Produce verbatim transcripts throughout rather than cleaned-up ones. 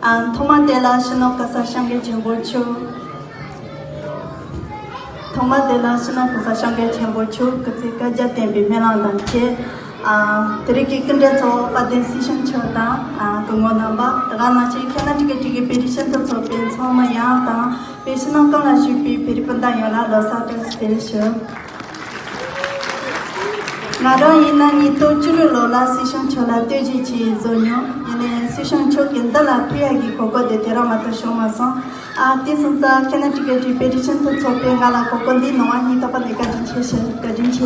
ཐོག་མ་དེ་ལ་སྤྱི་ནོར་གོང་ས་སྐྱབས་མགོན་ཆེན་པོ་མཆོག་ཐོག་མ་དེ་ལ་སྤྱི་ནོར་གོང་ས་སྐྱབས་མགོན་ཆེན་པོ་མཆོག་སྐུ་ཚེ་བསྐལ་བརྒྱར་བརྟན་པའི་སྨོན་ལམ་དང་བཅས། དེ་རིང་གི་སྐུ་མགྲོན་གཙོ་བོ་དཔལ་ལྡན་སྲིད་སྐྱོང་མཆོག་དང་། སྐུ་ངོ་རྣམ་པ། དེ་ག་ནང་བཞིན་ཁེ་ན་ཌི་ཀེ་ཊི་གི་བོད་རིགས་སྤྱི་མཐུན་ཚོགས་པའི་ཚོགས་མི་ཡོངས་དང་། བོད་ཕྱི་ནང་གང་ལ་བཞུགས་པའི་བོད་རིགས་སྤུན་ཟླ་ཡོངས་ལ་ལོ་གསར་བཀྲ་ཤིས་བདེ་ལེགས་ཞུ། ང་རང་ཡིན་ན་ཉིས་སྟོང་བཅུ་དྲུག་ལོ་ལ་སྲིད་སྐྱོང་མཆོག་ལ་བསྟོད་བསྒྱུར་བྱས་བཟོ་མྱོང་། ཡིན་ནའི་སྲིད་སྐྱོང་མཆོག་གིས་འདི་ལ་ཕུལ་ཡག་གི་གོ་སྐབས་དེ་དེ་རིང་མ་གཏོགས་བྱུང་མ་སོང་། ཨ། དེ་སོང་ཙང་ཁེ་ན་ཌི་ཀེ་ཊི་བོད་རིགས་སྤྱི་མཐུན་ཚོགས་པས་ང་ལ་གོ་སྐབས་འདི་གནང་བ་སྙིང་ཐག་པ་ནས་བཀའ་དྲིན་ཆེ་ཞུ། བཀའ་དྲིན་ཆེ།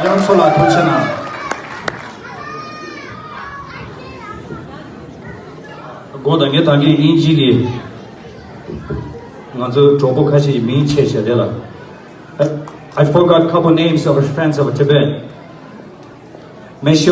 ཡང་ཚོ་ལ་ཐུགས་ཆེ་གནང་། དགོངས་དག་ངས་ད་གིན་དབྱིན་ཇི་གི་ང་ཚོའི་གྲོགས་པོ་ཁ་ཤས་ཀྱི་མིང་ཆད་བྱས་དེ་ལ། I, I forgot couple names of friends of Tibet. Make sure